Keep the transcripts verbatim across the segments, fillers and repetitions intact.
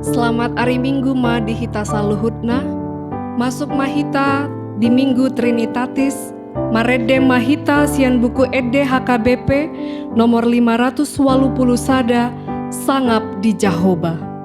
Selamat ari Minggu ma di hita saluhutna. Masuk ma hita di Minggu Trinitatis, marende ma hita sian buku ende H K B P nomor lima ratus walu pulu sada, Sangap di Jahowa.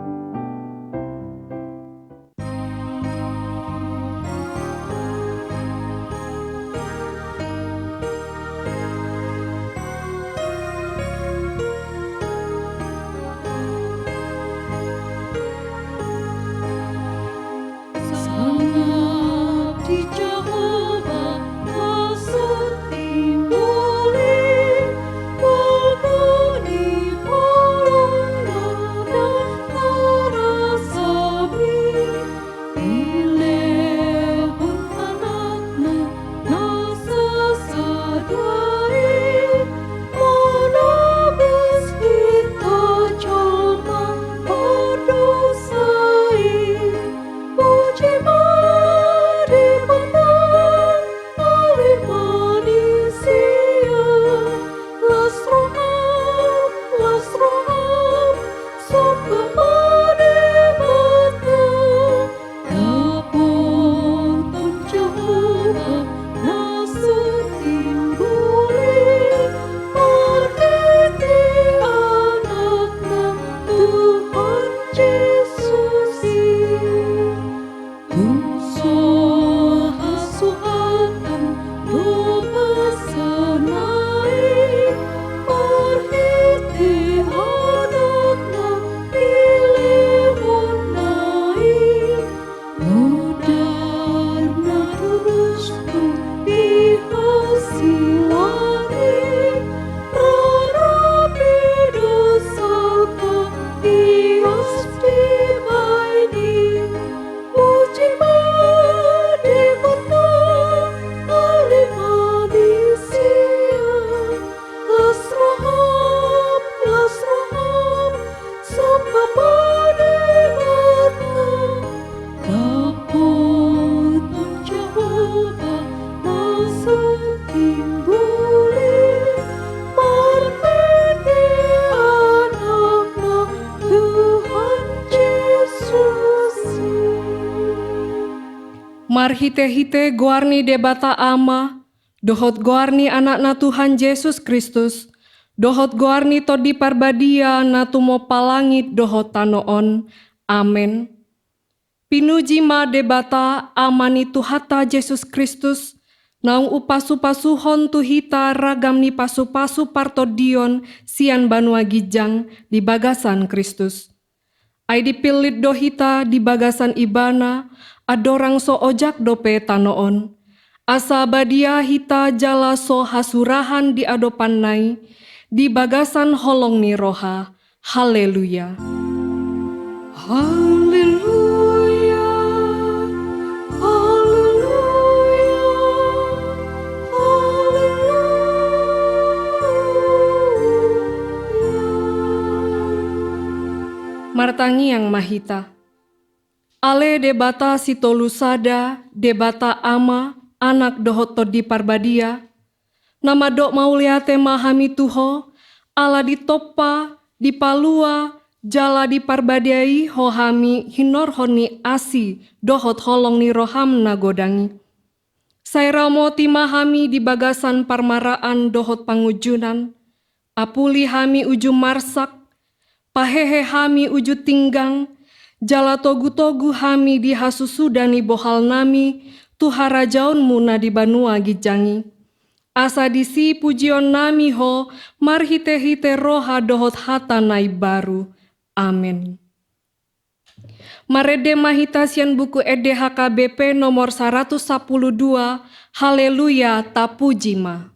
Marhite-hite goar ni Debata Ama, dohot goar ni Anakna Tuhan Jesus Kristus, dohot goar ni Tondi Parbadia na tumompa langit dohot tano on. Amen. Pinuji ma Debata, Ama ni Tuhanta Jesus Kristus, naung umpasupasuhon tu hita ragam ni pasupasu partondion sian banua ginjang di bagasan Kristus. Ai dipillit do hita di bagasan Ibana, andorang so ojak dope tano on. Asa badia hita jala so hasurahan di adopanna i, di bagasan holong ni roha. Haleluya. Haleluya. Haleluya. Haleluya. Martangiang ma hita. Ale Debata Sitolu Sada, Debata Ama, Anak dohot Tondi Parbadia, na mandok mauliate ma hami tu Ho, ala ditompa, dipalua, jala diparbadiai Ho hami hinorhon ni asi dohot holong ni roham na godang i. Sai ramoti ma hami di bagasan parmaraan dohot pangunjunan, apuli hami uju marsak, pahehe hami uju tinggang, jala togu-togu hami di hasusuda ni bohalnami tu harajaonmu na di banua ginjang i. Asa disi pujionnami Ho marhite-hite roha dohot hata na imbaru. Amen. Marende ma hita sian buku ende H K B P nomor saratus sampulu dua, Haleluya, tapuji ma.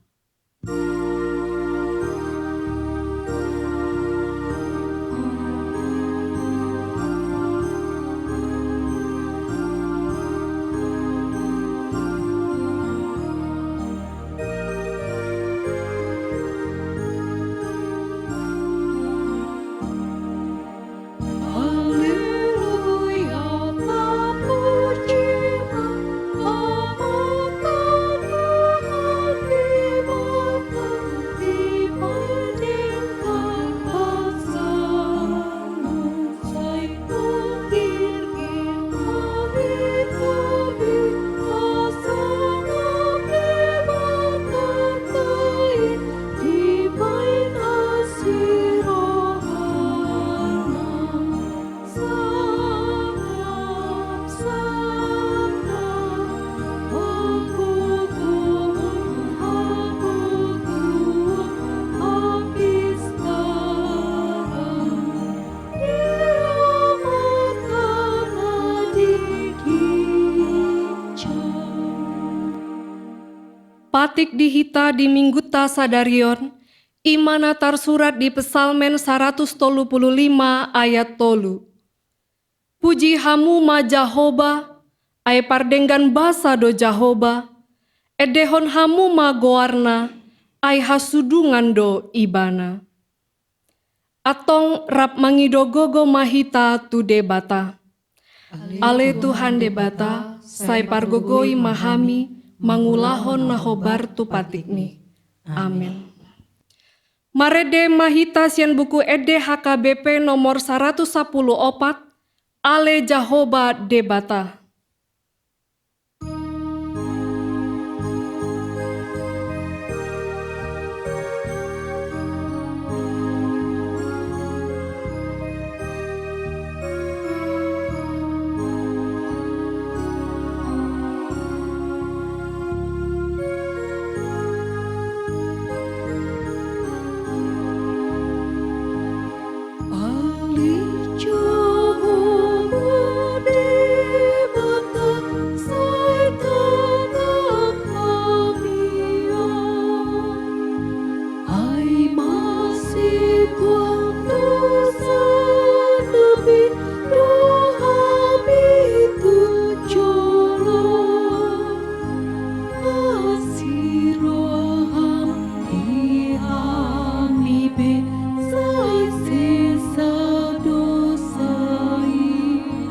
Tik di hita di minggunta sadari on, i ma na tarsurat di Psalmen saratus tolu pulu lima ayat tolu. Puji hamu ma Jahowa, ai pardenggan basa do Jahowa, endehon hamu ma goarna, ai hasudungan do ibana. Antong rap mangido gogo ma hita tu Debata. Ale Tuhan Debata, sai pargogoi ma hami mangulahon na hombar tu patikmi. Amen. Marende ma hita sian Buku Ende H K B P nomor saratus sampulu opat, Ale Jahowa Debata. Asi roham di hami pe, sai sesa dosa i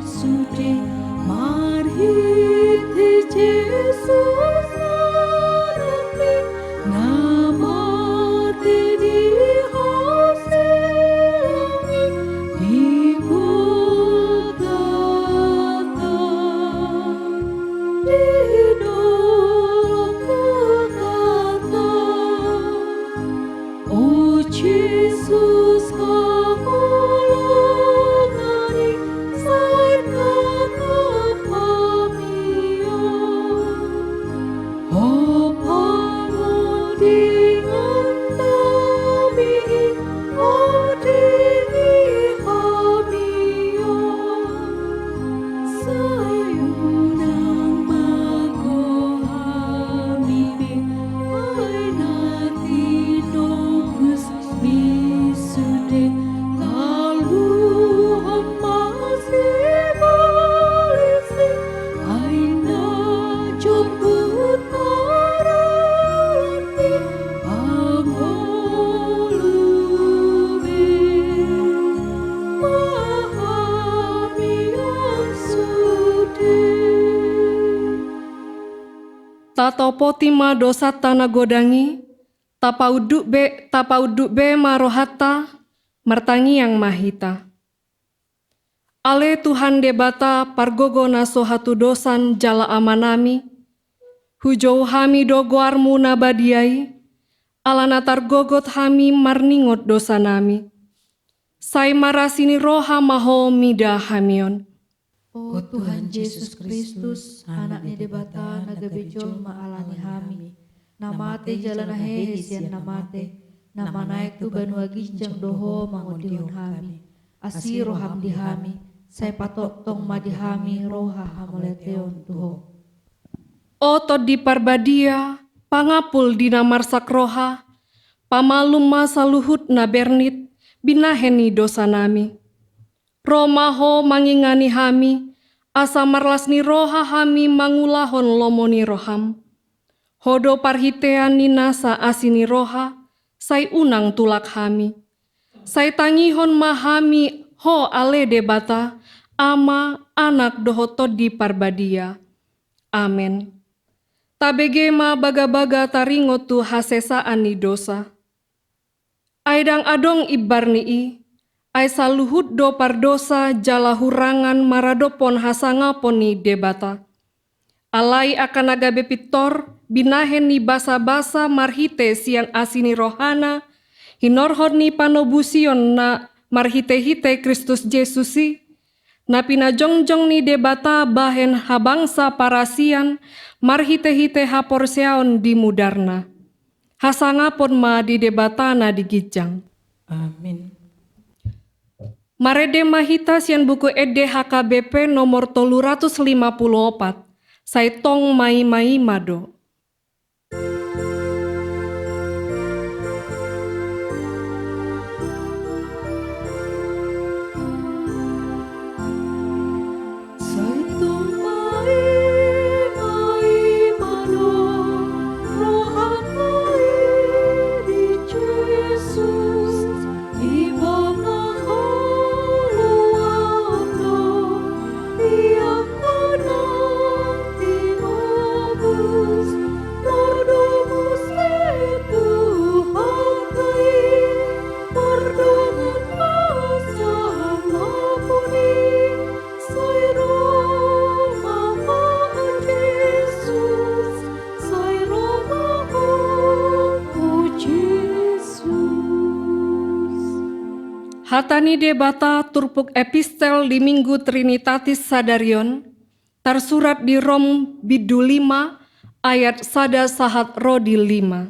sude, marhite Jesus anakmi, na mate di haselangi di Golgata. Di dolok Golgata, o Jesus, hangoluan i, sai tatap hami on. Ho pangodingan nami, odingi hami on. Sai unang mago hami be, ai na tinobusmi sude, taluhon ma sibolis i, ai na jomput parrohami pangolu be, ma hami on sude. Tatopoti ma dosanta na godang i, tapaunduk be, tapaunduk be ma rohanta, martangiang ma hita. Ale Tuhan Debata, pargogo na so hatudosan jala Amanami, hujou hami do goarmu na badia i, ala na targogot hami marningot dosanami. Sai marasi ni roha ma ho mida hami on. O Tuhan Jesus Kristus, Anak ni Debata na gabe jolma ala ni hami, na mate jala na hehe sian na mate, na manaek tu banua ginjang do ho mangondihon hami. Asi roham di hami, sai patongtong ma di hami roha hamauliateon tu ho. O Tondi Parbadia, pangampul di na marsak roha, pamalum ma saluhut na bernit, binahen ni dosanami. Ro ma ho mangingani hami, asa marlas ni roha hami mangulahon lomo ni roham. Ho do parhitean ni nasa asi ni roha, sai unang tulak hami. Sai tangihon ma hami ho ale Debata, Ama, Anak dohot Tondi Parbadia. Amen. Tabege ma bagabaga taringot tu hasesaan ni dosa. Ai ndang adong imbar ni i, ai saluhut do pardosa jala hurangan maradophon hasangapon ni Debata. Alai angka na gabe pintor, binahen ni basabasa marhite sian asi ni rohana, hinorhon ni panobusion na marhitehite Kristus Jesus i, na pinajongjong ni Debata bahen habangsa parasian marhitehite haporseaon di mudarna. Hasangapon ma di Debata na di ginjang. Amin. Marende ma hita sian Buku Ende H K B P nomor tolu ratus lima pulu opat, sai tong maimaima do. Hata ni Debata turpuk epistel di Minggu Trinitatis sadari on, tarsurat di Rom bindu lima ayat sada sahat ro di lima.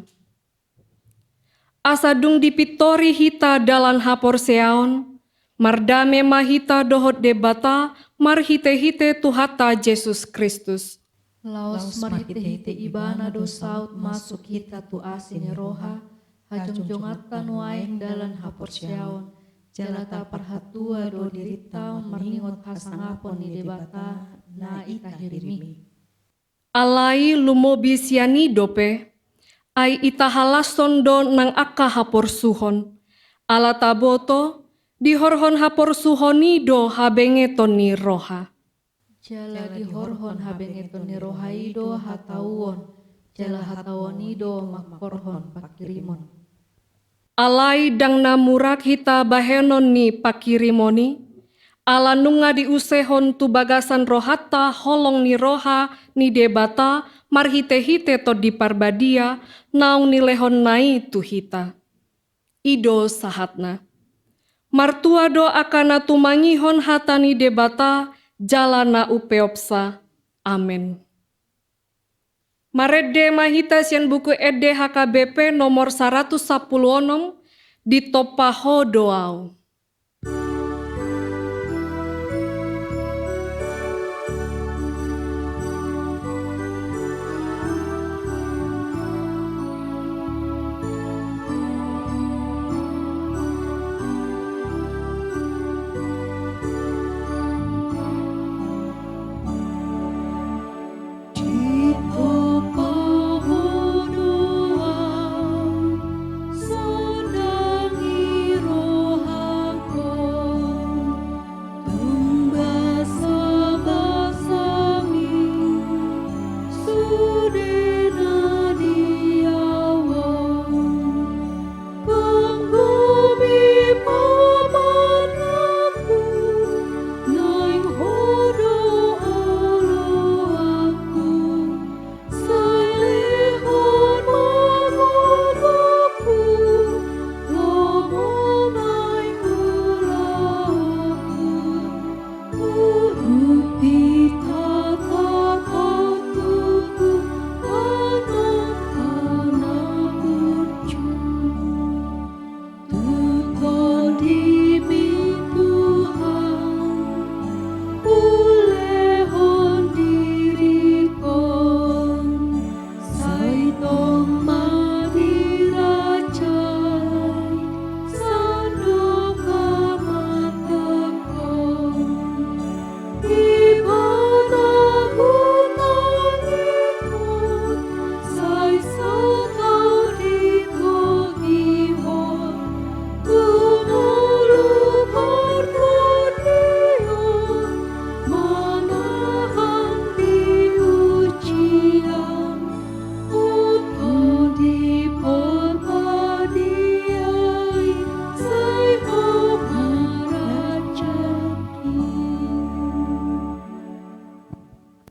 Asa dung dipintori hita dalan haporseaon, mardame ma hita dohot Debata marhite-hite Tuhanta Jesus Kristus. Laos marhite-hite Ibana do saut masuk hita tu asi ni roha, hajongjonganta nuaeng dalan haporseaon, jala taparhatua do dirinta marningot hasangapon ni Debata na i tahirim i. Alai lumobi sian i dope, ai itahalashon do nang angka haporsuhon, ala taboto, dihorhon haporsuhon i do habengeton ni roha. Jala dihorhon habengeton ni roha i do hatauon, jala hatauon i do mangkorhon pangkirimon. Alai ndang na murat hita bahenon ni pangkirimon i, ala nunga diusehon tu bagasan rohanta holong ni roha ni Debata marhite-hite Tondi Parbadia naung nilehonna i tu hita. I do sahatna. Martua do angka na tumangihon hata ni Debata jala na umpeopsa. Amen. Marende ma hita sian Buku Ende H K B P nomor saratus sampulu onom, Ditompa Ho do Ahu.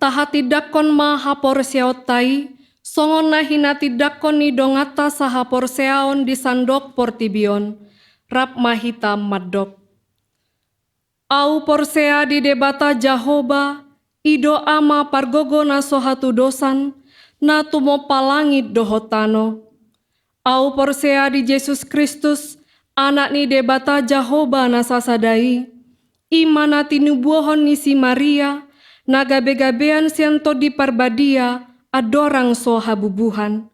Tahatindangkon ma haporseaonta i, songon na hinatindangkon ni donganta sahaporseaon di sandok portibi on. Rap ma hita mandok. Ahu porsea di Debata Jahowa, i do Ama pargogo na so hatudosan, na tumompa langit dohot tano. Ahu porsea di Jesus Kristus, Anak ni Debata Jahowa na sasada i, i ma na tinubuhon ni si Maria, na gabe-gabean sian Tondi Parbadia, andorang so habubuhan.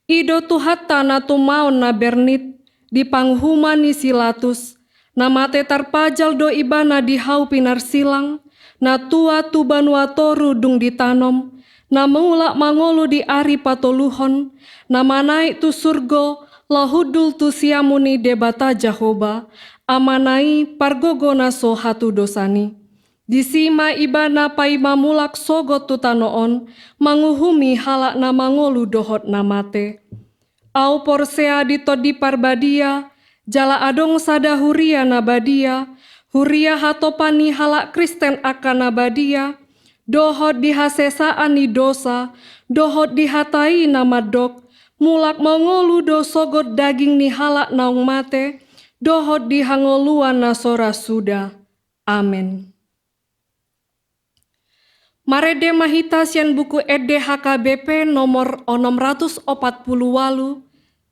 I do Tuhanta na tumaon na bernit, di panguhuman ni si Latus, na mate tarpajal do Ibana di hau pinarsilang, na tuat tu banua toru dung ditanom, na mulak mangolu di ari patoluhon, na manaek tu surgo, laho hundul tu siamun ni Debata Jahowa, Amana i pargogo na so hatudosan i. Disi ma Ibana paima mulak sogot tu tano on, manguhumi halak na mangolu dohot na mate. Ahu porsea di Tondi Parbadia, jala adong sada huria na badia, huria hatopan ni halak Kristen angka na badia, dohot di hasesaan ni dosa, dohot di hata i na mandok, mulak mangolu do sogot daging ni halak naung mate, dohot di hangoluan na so ra suda. Amen. Marende ma hita sian Buku Ende H K B P nomor onom ratus opat pulu ualu,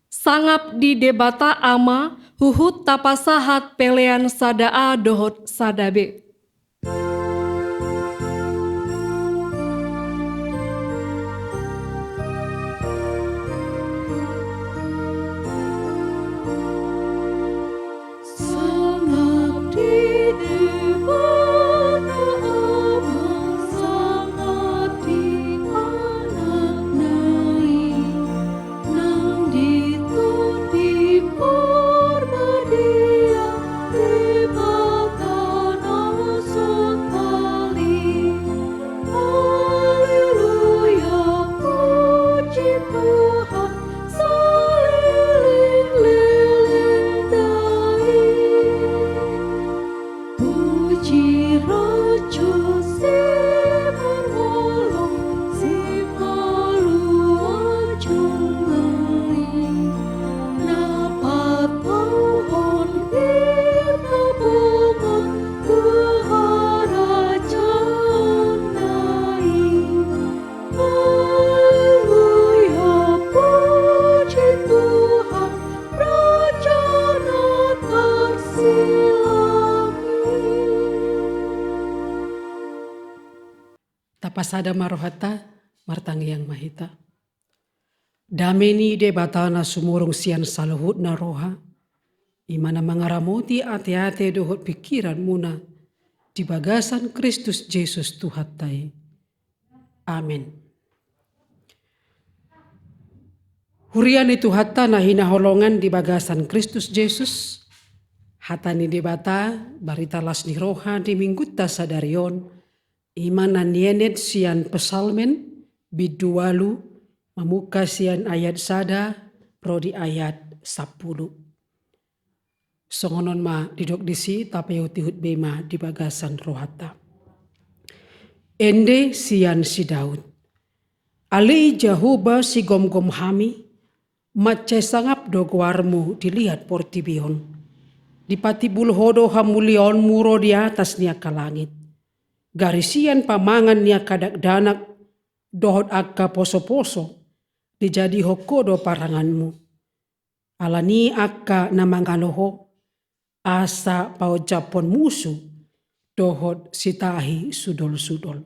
Sangap di Debata Ama, huhut tapasahat pelean sada A dohot sada B. Sangap di Debata Ama, sangap di Anakna i, nang di Tondi Parbadia, Debata na sahali. Haleluya, puji Tuhan, saleleng-leleng daim. Puji Raja Simarmolom, Sipaluajon Baim, na patauhon hita bongot tu harajaonna i. Haleluya, puji Tuhan, Raja na tarsilangit. Tapasada ma rohanta, martangiang ma hita. Dame ni Debata na sumurung sian saluhutna roha, i ma na mangaramoti ateate dohot pingkiranmuna di bagasan Kristus Jesus Tuhanta i. Amen. Huria ni Tuhanta na hinaholongan di bagasan Kristus Jesus, hata ni Debata, barita las ni roha di minggunta sadari on, i ma na nienet sian Psalmen bindu ualu, mamungka sian ayat sada ro di ayat sampulu. Songon on ma didok disi, tapaihutihut be ma di bagasan rohanta. Ende sian si Daud. Ale i Jahowa sigomgom hami, mansai sangap do goarmu di liat portibi on. Dipatimbul ho do hamuliaonmu ro di atas ni angka langit. Gari sian pamangan ni angka dakdanak, dohot angka posoposo, dijadihon ho do paranganmu. Ala ni angka na mangalo ho, asa paonjaphon musu, dohot sitahi sudolsudol.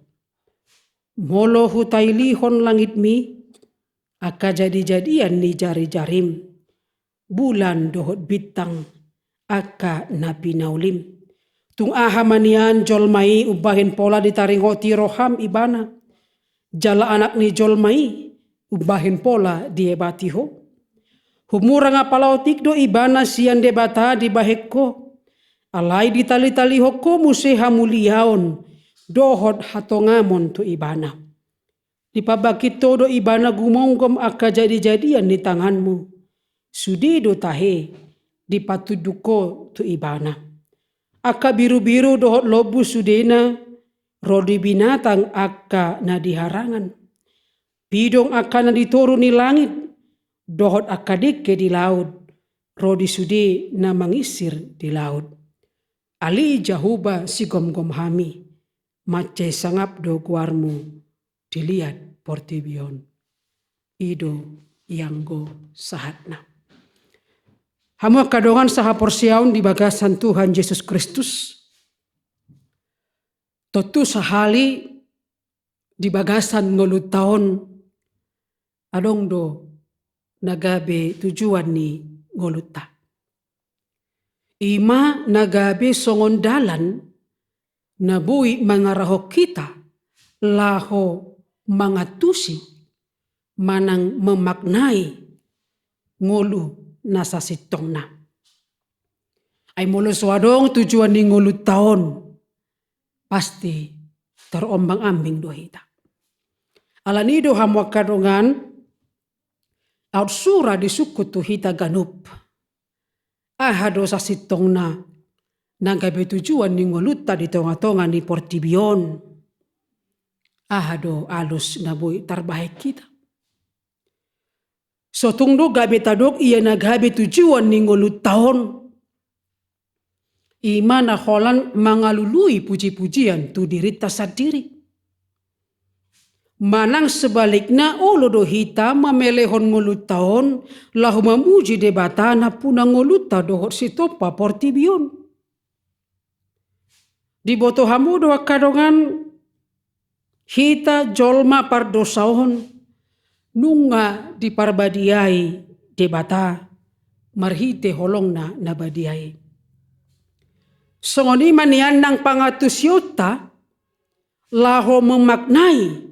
Molo hutailihon langitmi, angka jadijadian ni jarijarim, bulan dohot bintang, angka na pinaulim. Tung aha ma nian jolma i umbahen pola ditaringoti roham ibana? Jala anak ni jolma i umbahen pola diebati ho? Humurang apala otik do ibana sian Debata dibahen ho. Alai ditalitalihon ho muse hamuliaon dohot hatongamon tu ibana. Dipabangkit ho do ibana gumomgom angka jadijadian ni tanganmu. Sude do tahe dipatunduk ho tu ibana. Angka birubiru dohot lombu sudena, ro di binatang angka na di harangan. Pidong angka na di toru ni langit, dohot angka dengke di laut, ro di sude na mangisir di laut. Ale i Jahowa sigomgom hami, mansai sangap do goarmu di liat portibi on. I do ianggo sahatna. Hamu angka dongan sahaporseaon di bagasan Tuhan Jesus Kristus, tontu sahali di bagasan ngolunta on adong do na gabe tujuan ni ngolunta. I ma na gabe songon dalan na boi mangarahon hita laho mangantusi manang memaknai ngolu na sasintongna. Ai molo so adong tujuan ni ngolunta on, pasti terombang-ambing do hita. Ala ni i do hamu angka dongan, aut sura disungkun tu hita ganup. Aha do sasintongna na gabe tujuan ni ngolunta di tongatonga ni portibi on? Aha do alus na boi tarbahen hita? So tung do gabe tadok ia na gabe tujuan ni ngolunta on, i ma na holan mangalului puji-pujian tu dirinta sandiri. Manang sebalikna, olo do hita mamelehon ngolunta on laho mamuji Debata nampuna ngolunta dohot sitompa portibi on. Diboto hamu do angka dongan, hita jolma pardosa on nunga diparbadiai Debata marhite holongna na badia i. Songon i ma nian nang pangantusionta laho memaknai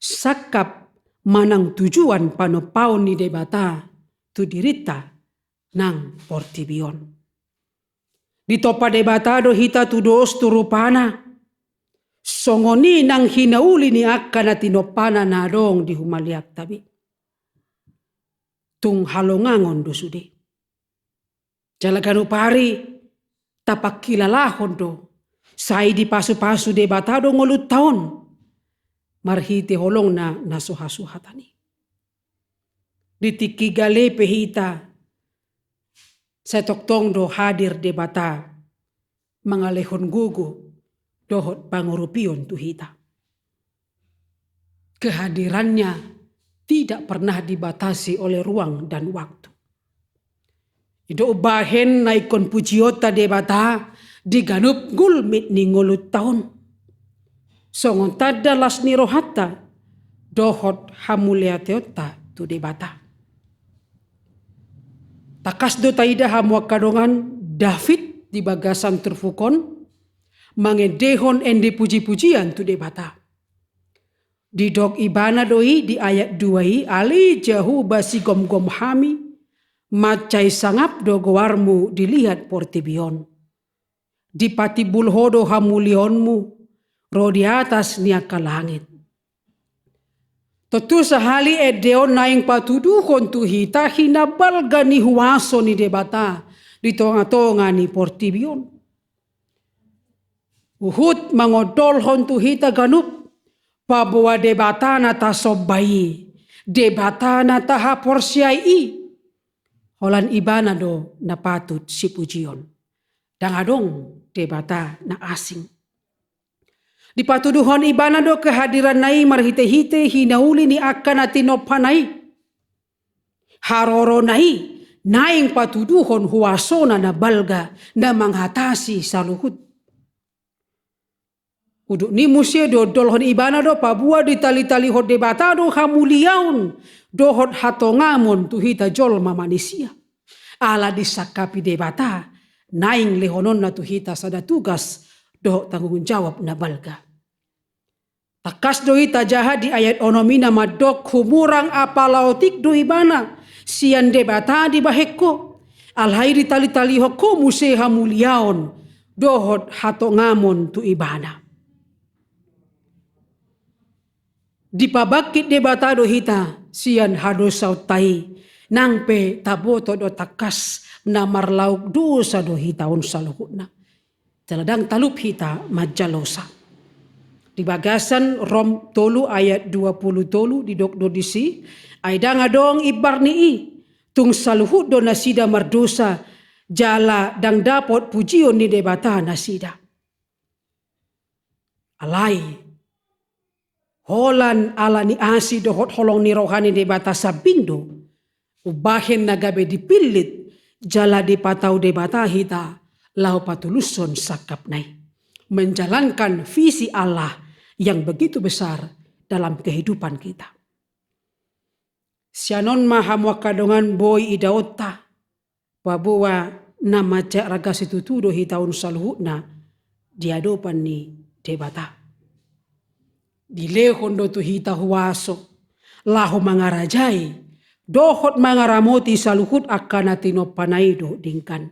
sangkap manang tujuan panompaon ni Debata tu dirinta nang portibi on. Ditompa Debata do hita tudos tu rupana. Songon i nang hinauli ni angka na tinompana na adong di humaliangta be. Tung halongangon do sude. Jala ganup ari tapangkilalahon do, sai dipasu-pasu Debata do ngolunta on marhite holongna na suhat-suhatan i. Di tingki gale pe hita, sai tongtong do hadir Debata mangalehon gogo dohot pangurupion tu hita. Kehadirannya tidak pernah dibatasi oleh ruang dan waktu. I do umbahen na ingkon pujionta Debata di ganup gulmit ni ngolunta on. Songon tanda las ni rohanta dohot hamuliateonta tu Debata. Tangkas do taida hamu angka dongan, David di bagasan turpuk on mangendehon ende puji-pujian tu Debata. Didok ibana do i di ayat dua i, ale Jahowa sigomgom hami, mansai sangap do goarmu di liat portibi on. Dipatimbul ho do hamuliaonmu ro di atas ni angka langit. Tontu sahali ende on naeng patuduhon tu hita hinabalga ni huaso ni Debata di tonga-tonga ni portibi on. Huhut mangondolhon tu hita ganup paboa Debata na tasomba i, Debata na tahaporseai i, holan ibana do na patut sipujion. Ndang adong Debata na asing. Dipatuduhon ibana do kehadiranna i marhite-hite hinauli ni angka na tinompana i. Harorona i naeng patuduhon huasona na balga na mangatasi saluhut. Udut ni muse diondolhon ibana do paboa ditali-talihon Debata do hamuliaon dohot hatongamon tu hita jolma manisia. Ala disangkapi Debata naeng lehononna tu hita sada tugas dohot tanggung jawab na balga. Tangkas do i tajaha di ayat onom i na mandok humurang apala otik do ibana sian Debata dibahen ho. Alai ditali-talihon ho muse hamuliaon dohot hatongamon tu ibana. Dipabangkit Debata do hita sian hadosaonta i, nang pe taboto do tangkas na marlauk dosa do hita on saluhutna. Jala ndang talup hita manjalosa. Di bagasan Rom tolu ayat dua pulu tolu didok do disi, ai ndang adong imbar ni i, tung saluhut do nasida mardosa, jala ndang dapot pujion ni Debata nasida. Alai holan ala ni asi dohot holong ni roha ni Debata sambing do umbahen na gabe dipillit jala dipatau Debata hita laho patulushon sangkapna i, menjalankan visi Allah yang begitu besar dalam kehidupan kita. Sian on ma hamu angka dongan boi idaonta paboa na mansai ragam situtu do hita on saluhutna di adopan ni Debata. Dilehon do tu hita huaso laho mangarajai dohot mangaramoti saluhut angka na tinompana i dohot denggan.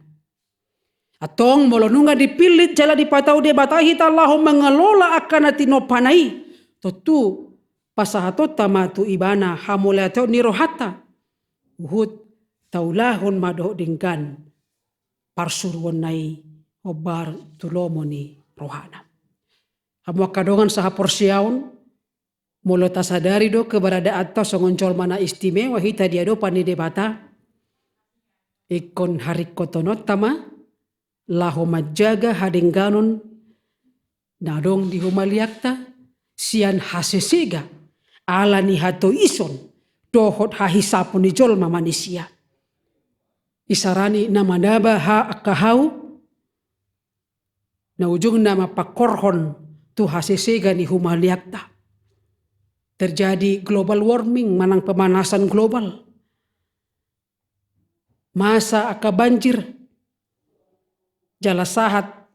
Antong molo nunga dipillit jala dipatau Debata hita laho mangelola angka na tinompana i, tontu pasahatonta ma tu ibana hamuliateon ni rohanta. Huhut taulahon ma dohot denggan parsuruonna i hombar tu lomo ni rohana. Hamu angka dongan sahaporseaon, molo tasadari do keberadaanta songon jolma na istimewa hita di adopan ni Debata, ingkon haringkotononta ma laho manjaga hadengganon na adong di humaliangta sian hasesega ala ni hatoison dohot hahisapon ni jolma manisia. Isarani na manaba ha-, angka hau, na ujungna ma pangkorhon tu hasesega ni humaliangta. Terjadi global warming manang pemanasan global. Masa angka banjir, jala sahat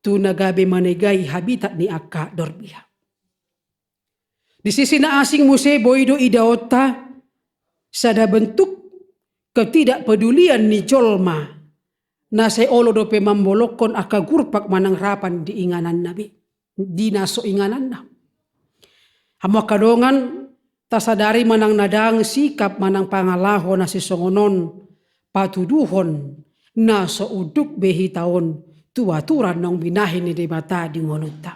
tu na gabe manegai habitat ni angka dorbiha. Di sisi na asing muse boi do idaonta sada bentuk ketidakpedulian ni jolma na sai olo dope mambolongkon angka gurpak manang rapan di ingananna be, di na so ingananna. Hamu angka dongan, tasadari manang na dang sikap manang pangalaho na sisongon on patuduhon na so unduk be hita on tu aturan naung binahen ni Debata di ngolunta.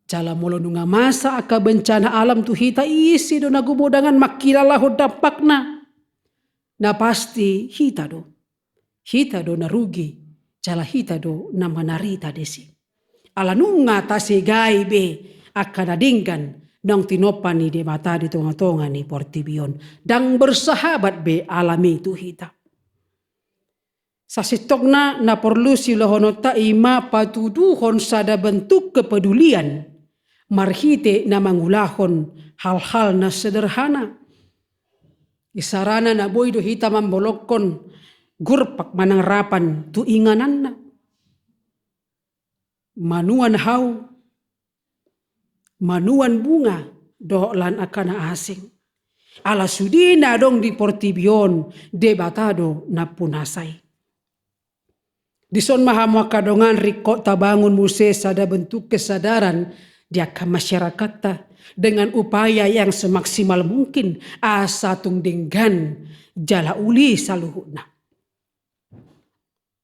Jala molo nunga masa angka bencana alam tu hita, ise do na gumodangan mangkilalahon dampakna? Na pasti hita do. Hita do na rugi, jala hita do na manarita disi. Ala nunga tasegai be angka na denggan naung tinompa ni Debata di tongatonga ni portibi on. Ndang bersahabat be alam i tu hita. Sasintongna na porlu siulahononta i ma patuduhon sada bentuk kepedulian marhite na mangulahon hal-hal na sederhana. Isarana na boi do hita mambolongkon gurpak manang rapan tu ingananna. Manuan hau, manuan bunga, dohot lan angka na asing. Ala sude na adong di portibi on, Debata do nampunasa i. Dison ma hamu angka dongan ringkot tabangun muse sada bentuk kesadaran di angka masyarakatta dengan upaya yang semaksimal mungkin asa tung denggan jala uli saluhutna.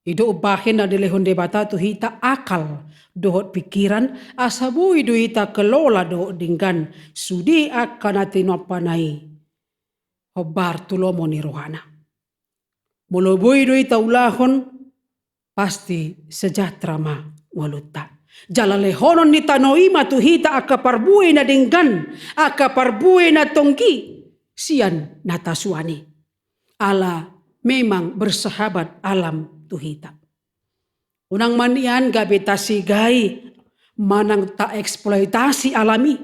I do umbahen na dilehon Debata tu hita akal dohot pingkiran, asa boi do hita kelola dohot denggan sude angka na tinompana i hombar tu lomo ni rohana. Molo boi do i taulahon, pasti sejahtera ma ngolunta. Jala lehonon ni tano i ma tu hita angka parbue na denggan, angka parbue na tonggi sian na tasuan i. Ala memang bersahabat alam tu hita. Unang ma nian gabe tasegai manang taeksploitasi alam i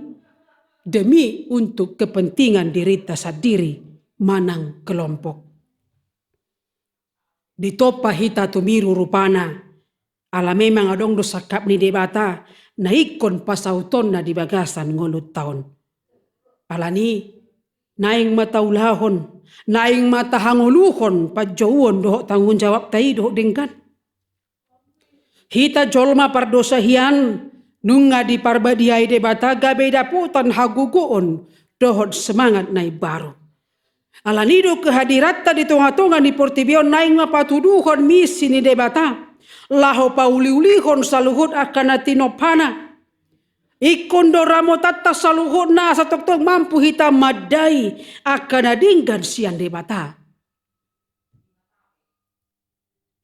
demi untuk kepentingan dirinta sandiri manang kelompok. Ditompa hita tumiru rupana, ala memang adong do sangkap ni Debata na ingkon pasautonna di bagasan ngolunta on. Alani, naeng ma taulahon, naeng ma tahangoluhon panjouon dohot tanggung jawabta i dohot denggan. Hita jolma pardosa hian, nunga diparbadiai Debata gabe dapotan hagogoon dohot semangat na imbaru. Alani do kehadiranta di tongatonga ni portibi on naeng ma patuduhon misi ni Debata, laho pauliulihon saluhut angka na tinompana. Ingkon do ramotanta saluhutna asa tongtong mampu hita mandai angka na denggan sian Debata.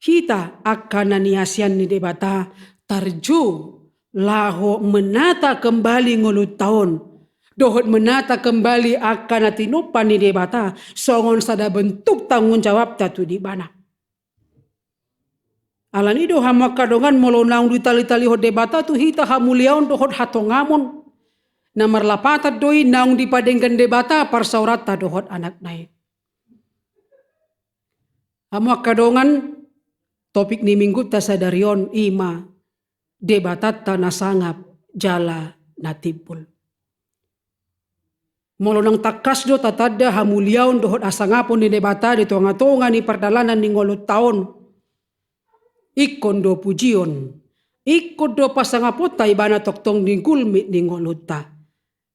Hita angka na niasian ni Debata tarjo laho menata kembali ngolunta on, dohot menata kembali angka na tinompa ni Debata songon sada bentuk tanggung jawabta tu di Ibana. Alani do hamu angka dongan molo naung ditalitalihon Debata tu hita hamuliaon dohot hatongamon, na marlapatan do i naung dipadenggan Debata parsaoranta dohot Anakna i. Hamu angka dongan, topik ni Minggunta sadari on i ma Debatanta na sangap jala na timbul. Molo naung tangkas do tatanda hamuliaon dohot hasangapon ni Debata di tongatonga ni pardalanan ni ngolunta on, ingkon do pujion, ingkon do pasangaponta Ibana tongtong di gulmit ni ngolunta.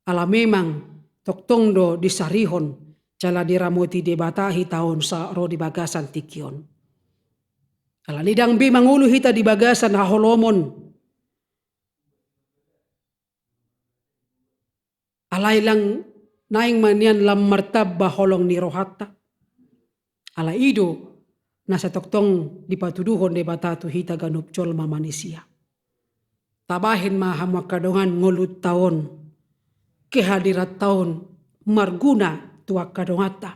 Ala memang tongtong do disarihon jala diramoti Debata hita on sahat ro di bagasan tingki on. Alani ndang be mangolu hita di bagasan haholomon. Alai lam naeng ma nian lam martamba holong ni rohanta. Ala i do na sai tongtong dipatuduhon Debata tu hita ganup jolma manisia. Tabahen ma hamu angka dongan ngolunta on, kehadiranta on marguna tu angka donganta.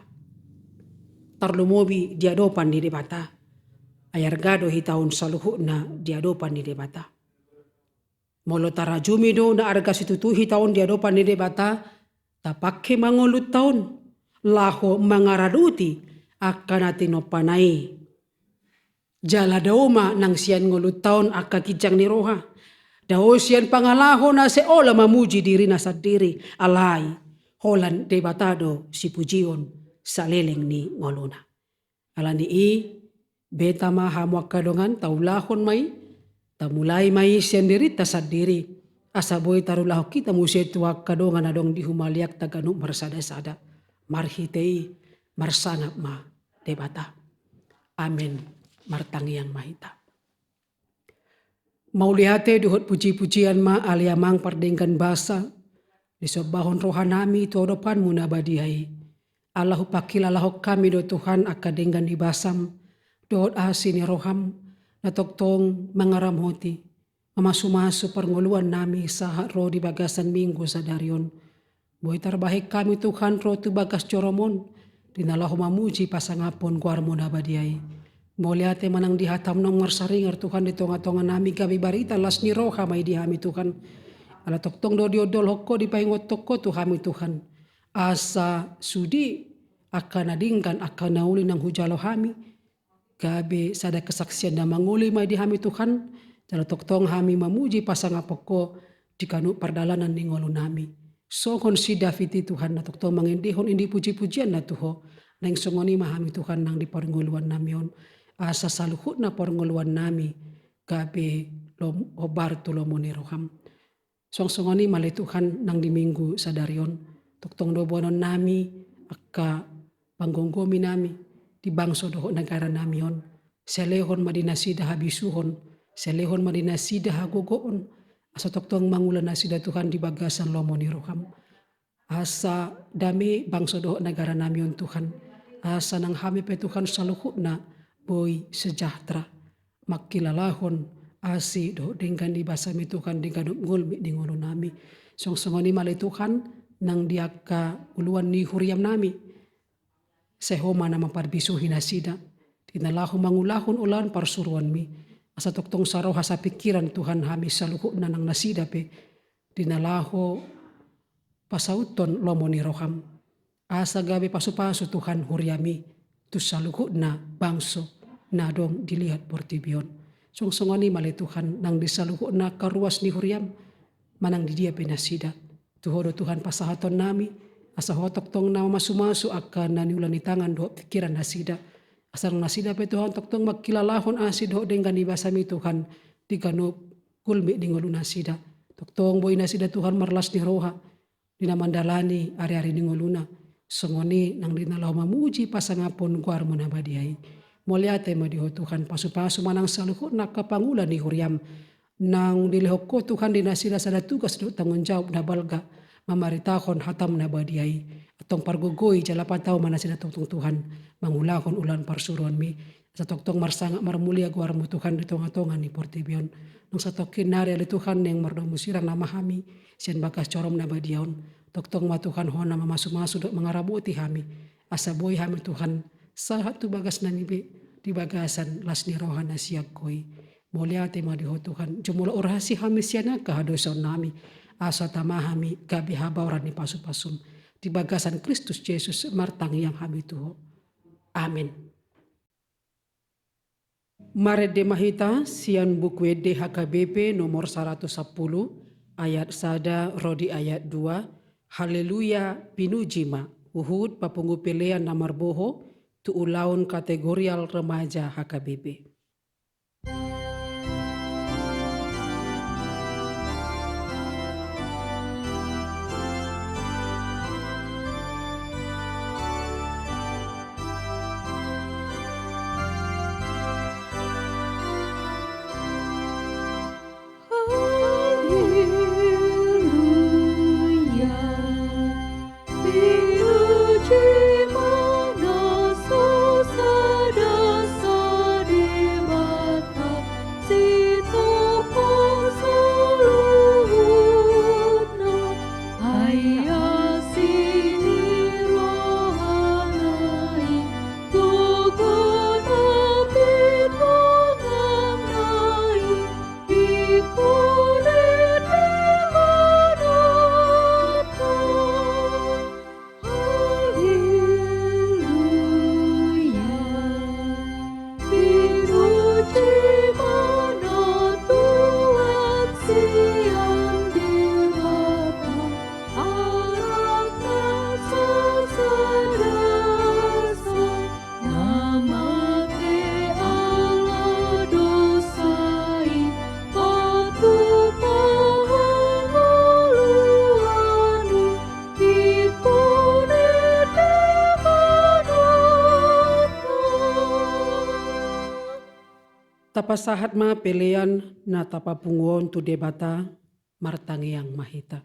Tarlumobi di adopan ni Debata. Ai arga do hita on saluhutna di adopan ni Debata. Molo tarajumi do na arga situtu hita on di adopan ni Debata, tapangke ma ngolunta on laho mangaradoti angka na tinompana i. Jala dao ma nang sian ngolunta on angka ginjang ni roha. Dao sian pangalaho na seolah mamuji dirina sandiri, alai holan Debata do sipujion saleleng ni ngoluna. Alani i, beta ma hamu angka dongan, taulahon ma i, tamulai ma i sian dirinta sandiri, asa boi tarulahon hita muse tu angka dongan adong di humaliangta ganup marsadasada. Marhite i, marsangap ma Debata. Amen. Martangiang ma hita. Mauliate dohot pujipujian ma ale Amang pardenggan basa, disombahon rohanami tu adopanmu na badia i. Ala hupangkilalahon hami do Tuhan angka denggan ni basam, dohot asi ni roham, na tongtong mangaramoti, mamasumasu parngoluannami sahat ro di bagasan Minggu sadari on. Boi tarbahen hami Tuhan ro tu bagas joroMon, di na laho mamuji pasangaphon goarMu na badia i. Mauliate ma nang di hataM naung marsaringar Tuhan di tongatonganami gabe barita las ni roha ma i di hami Tuhan. Ala tongtong do diondolhon Ho, dipaingothon Ho tu hami Tuhan. Asa sude angka na denggan, angka na uli naung hujalo hami, gabe sada kesaksian na mangoli ma i di hami Tuhan, jala tongtong hami mamuji pasangaphon Ho di ganup pardalanan ni ngolunami. Songon si David i Tuhan na tongtong mangendehon ende pujipujianna tu Ho, naeng songon i ma hami Tuhan nang di parngoluannami on, asa saluhutna parngoluannami gabe lom-, hombar tu lomo ni rohaM. Suang songon i ma ale Tuhan nang di Minggu sadari on. Tongtong do boanonnami angka panggomgominami di bangso dohot negaranami on. Sai lehon ma di nasida habisuhon, sai lehon ma di nasida hagogoon, asa tongtong mangula nasida Tuhan di bagasan lomo ni rohaM. Asa dame bangso dohot negaranami on Tuhan. Asa nang hami pe Tuhan saluhutna boi sejahtera. Mangkilalahon asi dohot denggan ni basaMi Tuhan di ganup gulmit ni ngolunami. Suang songon i ma ale Tuhan nang di angka uluan ni huriaMi. Sai Ho ma na mamparbisuhi nasida di na laho mangulahon ulaon parsuruanMi. Asa tongtong saroha sapingkiran Tuhan hami saluhutna nang nasida pe di na laho pasauthon lomo ni rohaM. Asa gabe pasupasu Tuhan huriaMi tu saluhutna bangso na adong di liat portibi on. Suang songon i ma ale Tuhan nang di saluhutna angka ruas ni huriaM, manang di dia pe nasida. Tu Ho do Tuhan pasahatonnami, asa Ho tongtong na mamasumasu angka na niula ni tangan dohot pingkiran nasida. Asa nang nasida pe Tuhan tongtong mangkilalahon asi dohot denggan ni basaMi Tuhan di ganup gulmit ni ngolu nasida. Tongtong boi nasida Tuhan marlas ni roha di na mandalani ariari ni ngoluna. Songon i nang di na laho mamuji pasangaphon goarMu na badia i. Mauliate ma di Ho Tuhan, pasupasu ma nang saluhutna angka pangula ni huriaM. Naung dilehon Ho Tuhan di nasida sada tugas dohot tanggung jawab na balga mamaritahon hataM na badia i. Antong pargogoi jala patau ma nasida tongtong Tuhan mangulahon ulaon parsuruanMi. Asa tongtong marsangap marmulia goarMu Tuhan di tongatonga ni portibi on. Nang satongkin nari ale Tuhan naeng mardomu sirang nama hami sian bagas joroM na badia on. Tongtong ma Tuhan Ho na mamasumasu dohot mangaramoti hami. Asa boi hami Tuhan sahat tu bagas nami be di bagasan las ni roha na sian Ho i. Mauliate ma di Ho Tuhan, jumolo urasi hami sian angka hadosaonnami, asa tama hami gabe habaoran ni pasupasuM. Di bagasan Kristus Jesus martangiang hami tu Ho. Amen. Marende ma hita sian Buku Ende H K B P nomor saratus sampulu, ayat sada ro di ayat dua. Haleluya, pinuji ma, huhut papungu pelean na marboho tu ulaon kategorial remaja H K B P. Pasahat ma pelean na tapapungu on tu Debata, martangiang ma hita.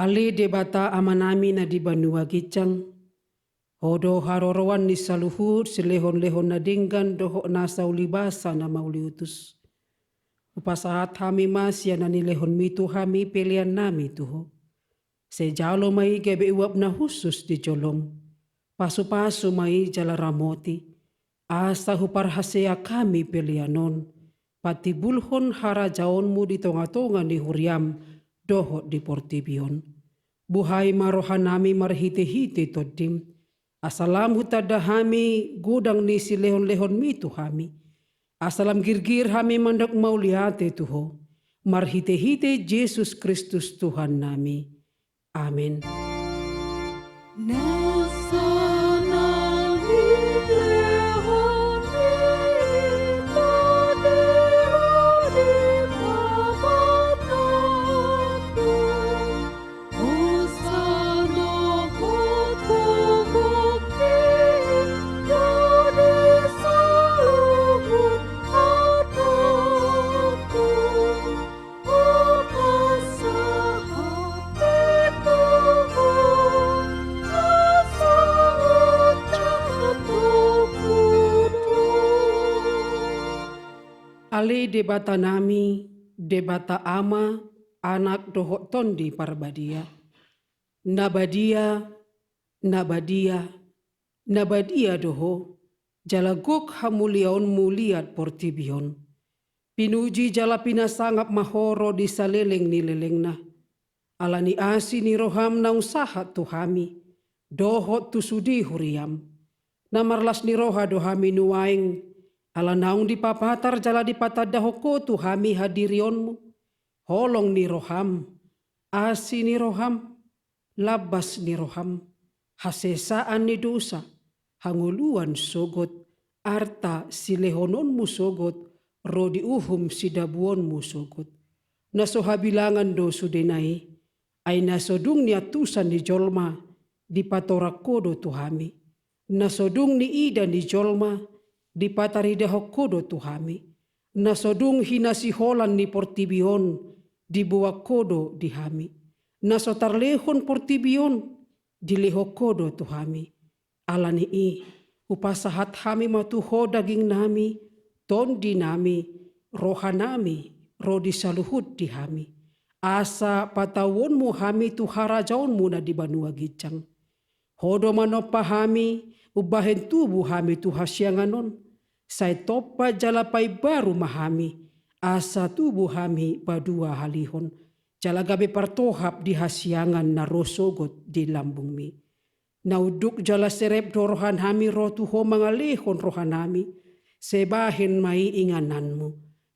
Ale Debata Amanami na di banua ginjang, Ho do haroroan ni saluhut silehonlehon na denggan dohot nasa ulibasa na mauliutus. Hupasahat hami ma sian na nilehonmi tu hami peleannami tu Ho. Sai jalo ma i gabe uap na hushus di jolom. Pasupasu ma i jala ramoti, asa huparhasea hami pelean on patimbulhon harajaonmu di tongatonga ni huriam dohot di portibi on. Buhai ma rohanami marhitehite Tondim, asa lam hutanda hami godang ni silehonlehonmi tu hami, asa lam girgir hami mandok mauliate tu Ho, marhitehite Jesus Kristus Tuhannami. Amen. Ale Debatanami, Debata Ama, Anak dohot Tondi Parbadia. Na badia, na badia, na badia do Ho, jala gok hamuliaonmu liat portibi on. Pinuji jala pinasangap ma Ho ro di saleleng ni lelengna. Ala ni asi ni roham naung sahat tu hami, dohot tu sude huriam. Na marlas ni roha do hami nuaeng, ala naung dipapatar jala dipatandahon Ho tu hami hadirionmu, holong ni roham, asi ni roham, lambas ni roham, hasesaan ni dosa, hangoluan sogot, arta silehononmu sogot, ro di uhum sidabuonmu sogot. Na so habilangan do sudena i, ai na so dung niantusan ni jolma, dipatorang Ho do tu hami. Na so dung niida ni jolma, dipataridahon Ho do tu hami. Na so dung hinasiholan ni portibi on, diboan Ho do di hami. Na so tarlehon portibi on, dilehon Ho do tu hami. Ala ni i, hupasahat hami ma tu Ho dagingnami, tondinami, rohanami, ro di saluhut di hami. Asa patauonmu hami tu harajaonmu na di banua ginjang. Ho do manompa hami, umbahen tubu hami tu hasiangan on. Sai tompa jala paimbaru ma hami, asa tubu hami paduahalihon, jala gabe partohap di hasiangan na ro sogot di lambungmi. Na unduk jala serep do rohanami ro tu Ho mangalehon rohanami, sai bahen ma i ingananmu.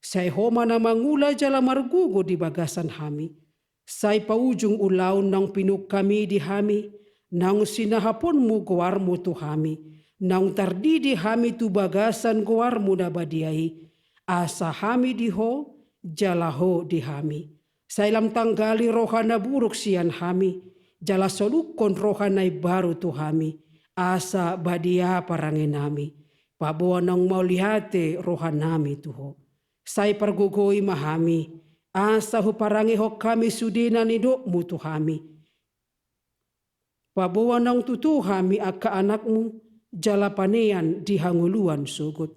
Sai Ho ma na mangula jala margogo di bagasan hami. Sai paujung ulaon naung pinungkami di hami, naung sinahaponmu goarmu tu hami, naung tardidi hami tu bagasan goarmu na badia i, asa hami di Ho, jala Ho di hami. Sai lam tanggali roha na buruk sian hami, jala solukkon roha na imbaru tu hami, asa badia parangenami. Paboa naung mauliate rohanami tu Ho. Sai pargogoi ma hami, asa huparangehon hami sude na nidokmu tu hami. Paboa naung tutu hami angka anakmu, jala panean di hangoluan sogot.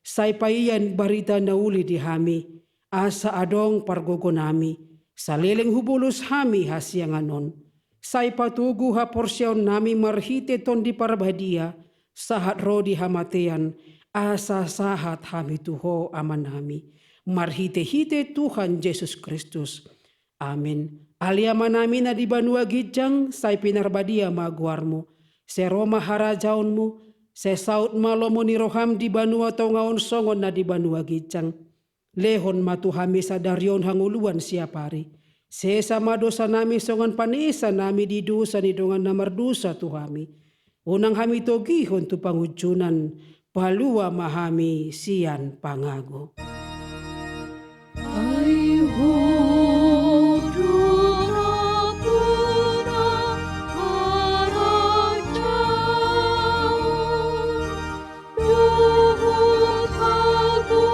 Sai paian barita na uli di hami, asa adong pargogonami, saleleng hubolus hami hasiangan on. Sai patogu haporseaonnami marhite Tondi Parbadia, sahat ro di hamatean, asa sahat hami tu Ho Amanami. Marhitehite Tuhan Jesus Kristus. Amen. Ale Amanami na di banua ginjang, sai pinarbadia ma goarmu. Sai ro ma harajaonmu, sai saut ma lomo ni roham di banua tonga on songon na di banua ginjang. Lehon ma tu hami sadari on hangoluan siapari. Sesa ma dosanami songon panesanami di dosa ni dongan na mardosa tu hami. Unang hami togihon tu pangunjunan, palua ma hami sian pangago. Ai Ho do na harajaon, dohot hamu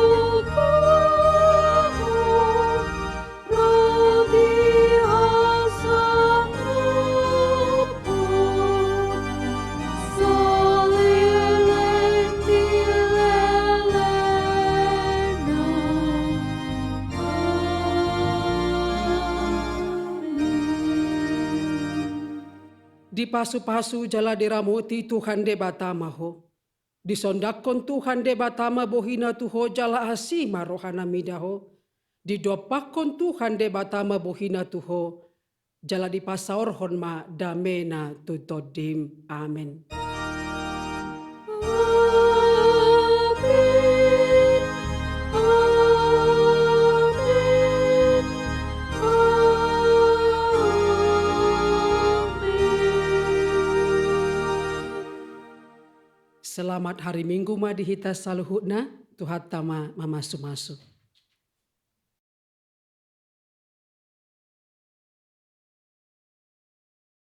Dipasupasu jala diramoti Tuhan Debata ma ho. Disondangkon Tuhan Debata ma bohina tu ho jala asi ma rohana mida ho. Didompakkon Tuhan Debata ma bohina tu ho, jala dipasaorhon ma damena tu tondim. Amen. Selamat hari Minggu ma di hita saluhutna, Tuhanta ma mamasumasu.